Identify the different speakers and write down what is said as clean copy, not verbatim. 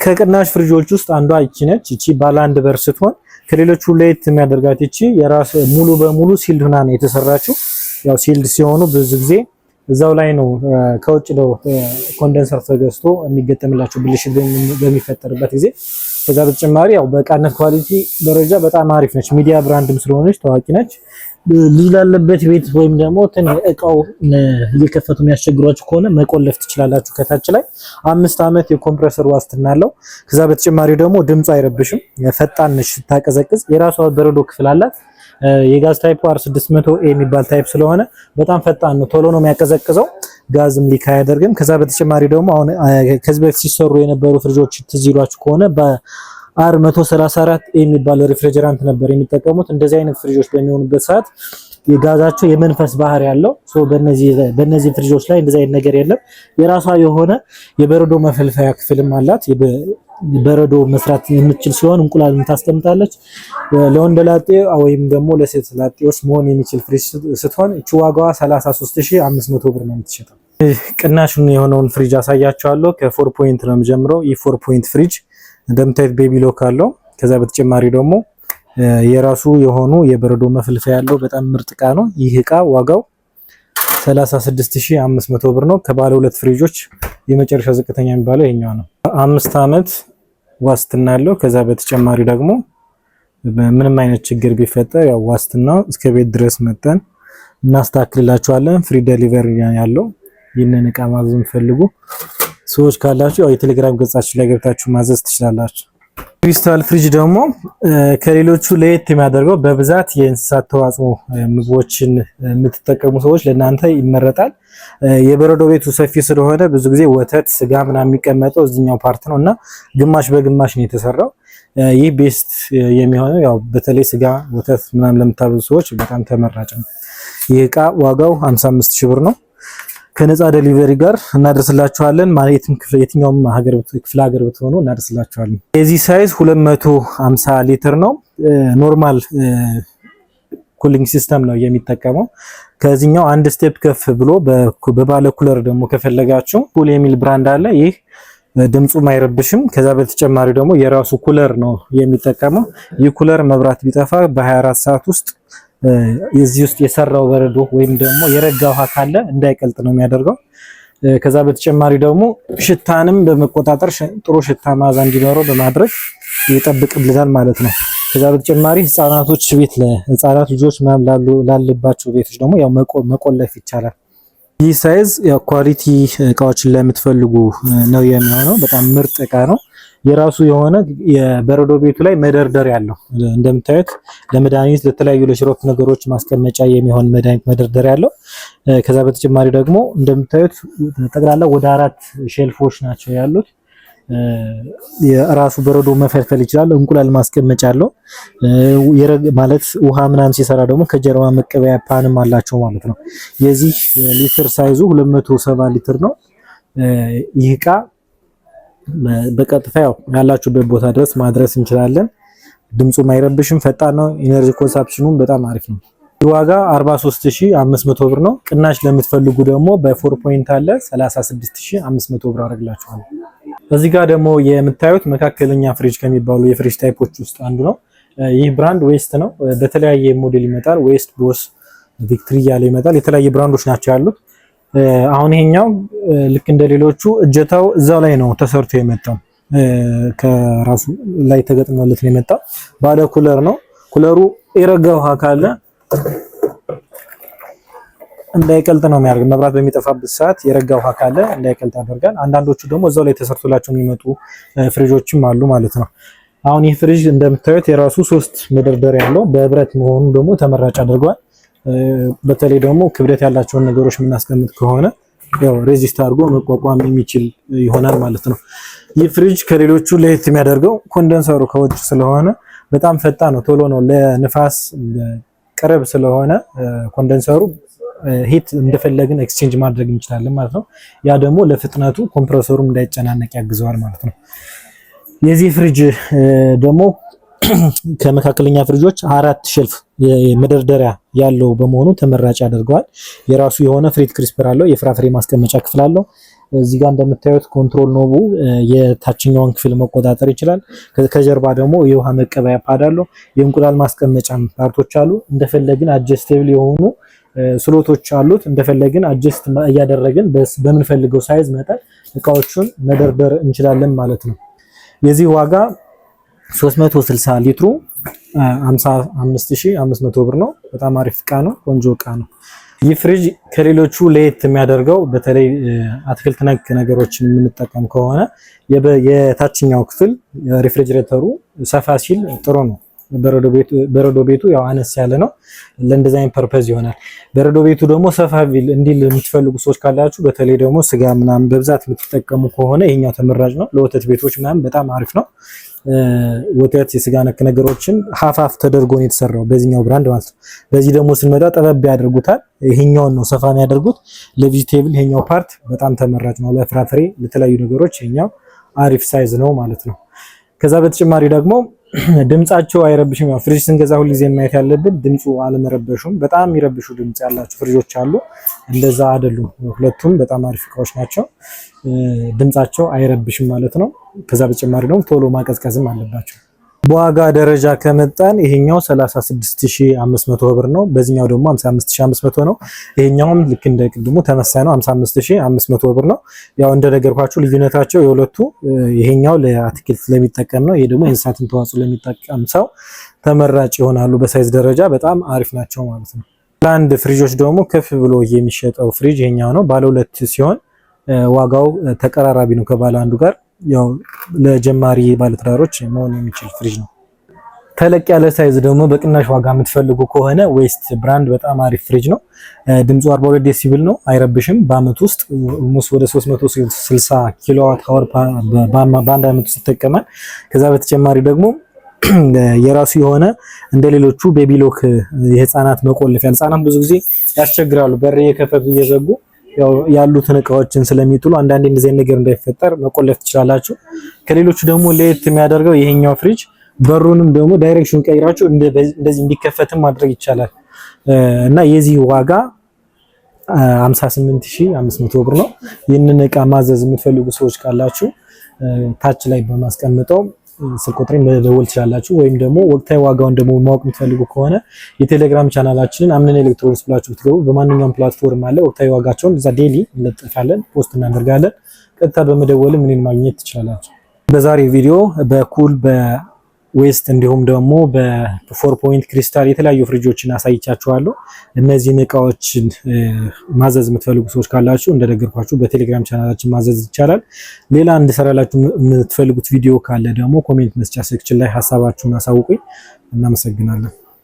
Speaker 1: ከቅናሽ ፍሪጆች ውስጥ አንዷ ይቺ ነች። ይቺ ባለ አንድ በር ስትሆን ከሌሎቹ ለየት የሚያደርጋት ይቺ የራስ ሙሉ በሙሉ sealed ሆና ነው የተሰራችው። ያው sealed ሲሆኑ ብዙ ጊዜ እዛው ላይ ነው፣ ከውጭ ነው condenser ተገዝቶ የሚገጠምላቸው ብልሽት በሚፈጠርበት ጊዜ። ከዛ በተጨማሪ ያው በእቃነት quality ደረጃ በጣም አሪፍ ነች። ሚዲያ brand ም ስለሆነች ታዋቂ ነች። ልጅ ላለበት ቤት ወይም ደግሞ እቃው እየከፈቱ የሚያስቸግሯችሁ ከሆነ መቆለፍ ትችላላችሁ። ከታች ላይ 5 ዓመት የ compressor ዋስትና አለው። ከዛ በተጨማሪ ደግሞ ድምፁ አይረብሽም፣ ፈጣን ነች ስታቀዘቅዝ። የራሷ በረዶ ክፍል አላት። የጋዝ type R 600 A የሚባል type ስለሆነ በጣም ፈጣን ነው፣ ቶሎ ነው የሚያቀዘቅዘው። ጋዝም leak አያደርግም። ከዛ በተጨማሪ ደግሞ አሁን ከዚህ በፊት ሲሰሩ የነበሩ ፍሪጆች ትዝ ይሏችሁ ከሆነ በ R 134 የሚባል refrigerant ነበር የሚጠቀሙት። እንደዚህ አይነት ፍሪጆች በሚሆኑበት ሰዓት የጋዛቸው የመንፈስ ባህሪ ያለው፣ so በነዚህ ፍሪጆች ላይ እንደዚህ አይነት ነገር የለም። የራሷ የሆነ የበረዶ መፈልፈያ ክፍልም አላት። በረዶ መስራት የምትችል ሲሆን እንቁላል ታስቀምጣለች። ለወንድ ላጤ ወይም ደግሞ ለሴት ላጤዎች መሆን የሚችል ፍሪጅ ስትሆን እቺ ዋጋዋ 33,500 ብር ነው የምትሸጠው። ቅናሹን የሆነውን ፍሪጅ አሳያችኋለሁ። ከ four point ነው የሚጀምረው። ይህ four point ፍሪጅ እንደምታዩት baby lock አለው። ከዛ በተጨማሪ ደግሞ የራሱ የሆኑ የበረዶ መፈልፈያ ያለው በጣም ምርጥ እቃ ነው። ይህ እቃ ዋጋው 36,500 ብር ነው። ከባለ ሁለት ፍሪጆች የመጨረሻ ዝቅተኛ የሚባለው ይሄኛው ነው። 5 ዓመት ዋስትና አለው። ከዛ በተጨማሪ ደግሞ ምንም አይነት ችግር ቢፈጠር ያው ዋስትናው እስከ ቤት ድረስ መጥተን እናስተካክልላችኋለን። Free delivery ያለው። ይህንን እቃ ማዘዝ የሚፈልጉ ሰዎች ካላችሁ ያው የቴሌግራም ገጻችን ላይ ገብታችሁ ማዘዝ ትችላላችሁ። ክሪስታል ፍሪጅ ደግሞ ከሌሎቹ ለየት የሚያደርገው በብዛት የእንስሳት ተዋጽኦ ምግቦችን የምትጠቀሙ ሰዎች ለእናንተ ይመረጣል። የበረዶ ቤቱ ሰፊ ስለሆነ ብዙ ጊዜ ወተት፣ ስጋ ምናምን የሚቀመጠው እዚኛው part ነው እና ግማሽ በግማሽ ነው የተሰራው። ይህ best የሚሆነው ያው በተለይ ስጋ፣ ወተት ምናምን ለምታበዙ ሰዎች በጣም ተመራጭ ነው። ይህ እቃ ዋጋው 55 ሺህ ብር ነው። ከነፃ delivery ጋር እናደርስላችኋለን። ማለትም የትኛውም ሀገር ክፍለ ሀገር ብትሆኑ እናደርስላችኋለን። የዚህ size 250 ሊትር ነው። Normal cooling system ነው የሚጠቀመው። ከዚህኛው አንድ step ከፍ ብሎ በባለ cooler ደግሞ ከፈለጋችሁ ኩል የሚል brand አለ። ይህ ድምፁም አይረብሽም። ከዛ በተጨማሪ ደግሞ የራሱ cooler ነው የሚጠቀመው። ይህ cooler መብራት ቢጠፋ በ24 ሰዓት ውስጥ የዚህ ውስጥ የሰራው በረዶ ወይም ደግሞ የረጋ ውሃ ካለ እንዳይቀልጥ ነው የሚያደርገው። ከዛ በተጨማሪ ደግሞ ሽታንም በመቆጣጠር ጥሩ ሽታ መዓዛ እንዲኖረው በማድረግ ይጠብቅልናል ማለት ነው። ከዛ በተጨማሪ ህፃናቶች ቤት ለህፃናት ልጆች ምናምን ላለባቸው ቤቶች ደግሞ ያው መቆለፍ ይቻላል። ይህ size ያው quality እቃዎችን ለምትፈልጉ ነው የሚሆነው። በጣም ምርጥ እቃ ነው። የራሱ የሆነ የበረዶ ቤቱ ላይ መደርደሪያ አለው። እንደምታዩት ለመድኃኒት፣ ለተለያዩ ለሽሮፕ ነገሮች ማስቀመጫ የሚሆን መድኃኒት መደርደሪያ አለው። ከዛ በተጨማሪ ደግሞ እንደምታዩት ጠቅላላ ወደ አራት shelf ኦች ናቸው ያሉት። የራሱ በረዶ መፈልፈል ይችላል። እንቁላል ማስቀመጫ አለው። ማለት ውሃ ምናምን ሲሰራ ደግሞ ከጀርባ መቀበያ pan ም አላቸው ማለት ነው። የዚህ ሊትር size ኡ 270 ሊትር ነው። ይህ እቃ በቀጥታ ያው ያላችሁበት ቦታ ድረስ ማድረስ እንችላለን። ድምፁም አይረብሽም፣ ፈጣን ነው። Energy consumption ኑም በጣም አሪፍ ነው። ዋጋ 43,500 ብር ነው። ቅናሽ ለምትፈልጉ ደግሞ በ four point አለ፣ 36,500 ብር አደርግላችኋለሁ። እዚህ ጋር ደግሞ የምታዩት መካከለኛ ፍሪጅ ከሚባሉ የፍሪጅ type ኦች ውስጥ አንዱ ነው። ይህ brand ዌስት ነው። በተለያየ ሞዴል ይመጣል። ዌስት፣ ቦስ፣ ቪክትሪ እያለ ይመጣል። የተለያየ brand ኦች ናቸው ያሉት። አሁን ይሄኛው ልክ እንደ ሌሎቹ እጀታው እዛው ላይ ነው ተሰርቶ የመጣው፣ ከራሱ ላይ ተገጥሞለት ነው የመጣው። ባለ cooler ነው። Cooler ኡ የረጋ ውሃ ካለ እንዳይቀልጥ ነው የሚያደርግ። መብራት በሚጠፋበት ሰዓት የረጋ ውሃ ካለ እንዳይቀልጥ ያደርጋል። አንዳንዶቹ ደግሞ እዛው ላይ ተሰርቶላቸው የሚመጡ ፍሪጆችም አሉ ማለት ነው። አሁን ይህ ፍሪጅ እንደምታዩት የራሱ ሶስት መደርደሪያ ያለው በብረት መሆኑ ደግሞ ተመራጭ አድርጓል። በተለይ ደግሞ ክብደት ያላቸውን ነገሮች የምናስቀምጥ ከሆነ ያው resist አድርጎ መቋቋም የሚችል ይሆናል ማለት ነው። ይህ ፍሪጅ ከሌሎቹ ለየት የሚያደርገው condenser ኡ ከውጭ ስለሆነ በጣም ፈጣን ነው፣ ቶሎ ነው፣ ለንፋስ ቅርብ ስለሆነ condenser ኡ heat እንደፈለግን exchange ማድረግ እንችላለን ማለት ነው። ያ ደግሞ ለፍጥነቱ compressor ኡም እንዳይጨናነቅ ያግዘዋል ማለት ነው። የዚህ ፍሪጅ ደግሞ ከመካከለኛ ፍሪጆች አራት shelf መደርደሪያ ያለው በመሆኑ ተመራጭ ያደርገዋል። የራሱ የሆነ fruit crisper አለው፣ የፍራፍሬ ማስቀመጫ ክፍል አለው። እዚህ ጋር እንደምታዩት control knob ኡ የታችኛውን ክፍል መቆጣጠር ይችላል። ከጀርባ ደግሞ የውሃ መቀበያ pad አለው። የእንቁላል ማስቀመጫም part ኦች አሉ። እንደፈለግን adjustable የሆኑ slot ኦች አሉት። እንደፈለግን adjust እያደረግን በምንፈልገው size መጠን እቃዎቹን መደርደር እንችላለን ማለት ነው። የዚህ ዋጋ 360 ሊትሩ 55,500 ብር ነው። በጣም አሪፍ እቃ ነው። ቆንጆ እቃ ነው። ይህ ፍሪጅ ከሌሎቹ ለየት የሚያደርገው በተለይ አትክልት ነክ ነገሮችን የምንጠቀም ከሆነ የታችኛው ክፍል refrigerator ኡ ሰፋ ሲል ጥሩ ነው። በረዶ ቤቱ ያው አነስ ያለ ነው። ለእንደዚህ አይነት purpose ይሆናል። በረዶ ቤቱ ደግሞ ሰፋ እንዲል የምትፈልጉ ሰዎች ካላችሁ በተለይ ደግሞ ስጋ ምናምን በብዛት የምትጠቀሙ ከሆነ ይሄኛው ተመራጭ ነው። ለወተት ቤቶች ምናምን በጣም አሪፍ ነው። ወተት፣ የስጋ ነክ ነገሮችን half half ተደርጎ ነው የተሰራው በዚህኛው brand ማለት ነው። በዚህ ደግሞ ስንመጣ ጠበብ ያደርጉታል። ይሄኛውን ነው ሰፋ የሚያደርጉት። ለ vegetable ይሄኛው part በጣም ተመራጭ ነው። ለፍራፍሬ፣ ለተለያዩ ነገሮች ይሄኛው አሪፍ size ነው ማለት ነው። ከዛ በተጨማሪ ደግሞ ድምጻቸው አይረብሽም። ያው ፍሪጅ ስንገዛ ሁል ጊዜ ማየት ያለብን ድምፁ አለመረበሹም። በጣም የሚረብሹ ድምጽ ያላቸው ፍሪጆች አሉ። እንደዛ አይደሉም። ሁለቱም በጣም አሪፍ እቃዎች ናቸው። ድምጻቸው አይረብሽም ማለት ነው። ከዛ በተጨማሪ ደግሞ ቶሎ ማቀዝቀዝም አለባቸው። በዋጋ ደረጃ ከመጣን ይሄኛው 36,500 ብር ነው። በዚህኛው ደግሞ 55,500 ነው። ይሄኛውም ልክ እንደ ቅድሙ ተመሳሳይ ነው፣ 55,500 ብር ነው። ያው እንደነገርኳችሁ ልዩነታቸው የሁለቱ ይሄኛው ለአትክልት ለሚጠቀም ነው። ይሄ ደግሞ የእንስሳትን ተዋጽኦ ለሚጠቀም ሰው ተመራጭ ይሆናሉ። በ size ደረጃ በጣም አሪፍ ናቸው ማለት ነው። ለአንድ ፍሪጆች ደግሞ ከፍ ብሎ የሚሸጠው ፍሪጅ ይሄኛው ነው። ባለ ሁለት ሲሆን ዋጋው ተቀራራቢ ነው ከባለ አንዱ ጋር። ያው ለጀማሪ ባለትዳሮች መሆን የሚችል ፍሪጅ ነው። ተለቅ ያለ size ደግሞ በቅናሽ ዋጋ የምትፈልጉ ከሆነ ዌስት brand በጣም አሪፍ ፍሪጅ ነው። ድምፁ 42 decibel ነው፣ አይረብሽም። በአመት ውስጥ almost ወደ 360 kilowatt hour በአንድ አመት ውስጥ ይጠቀማል። ከዛ በተጨማሪ ደግሞ የራሱ የሆነ እንደ ሌሎቹ baby lock የህፃናት መቆለፊያ፣ ህፃናት ብዙ ጊዜ ያስቸግራሉ፣ በር እየከፈቱ እየዘጉ ያሉትን እቃዎችን ስለሚጥሉ አንዳንዴ እንደዚህ ነገር እንዳይፈጠር መቆለፍ ትችላላችሁ። ከሌሎቹ ደግሞ ለየት የሚያደርገው ይሄኛው ፍሪጅ በሩንም ደግሞ direction ቀይራችሁ እንደዚህ እንዲከፈትም ማድረግ ይቻላል እና የዚህ ዋጋ 58,500 ብር ነው። ይህንን እቃ ማዘዝ የምትፈልጉ ሰዎች ካላችሁ ታች ላይ በማስቀምጠው ስልክ ቁጥሬ መደወል ትችላላችሁ። ወይም ደግሞ ወቅታዊ ዋጋውን ደግሞ ማወቅ የምትፈልጉ ከሆነ የቴሌግራም ቻናላችንን አምነን ኤሌክትሮኒክስ ብላችሁ ብትገቡ በማንኛውም platform አለ። ወቅታዊ ዋጋቸውን እዛ daily እንለጥፋለን፣ post እናደርጋለን። ቀጥታ በመደወልም እኔን ማግኘት ትችላላችሁ። በዛሬ ቪዲዮ በኩል በዌስት እንዲሁም ደግሞ በፎር ፖይንት ክሪስታል የተለያዩ ፍሪጆችን አሳይቻችኋለሁ። እነዚህን እቃዎችን ማዘዝ የምትፈልጉ ሰዎች ካላችሁ እንደነገርኳችሁ በቴሌግራም ቻናላችን ማዘዝ ይቻላል። ሌላ እንድሰራላችሁ የምትፈልጉት ቪዲዮ ካለ ደግሞ comment መስጫ section ላይ ሀሳባችሁን አሳውቁኝ። እናመሰግናለን።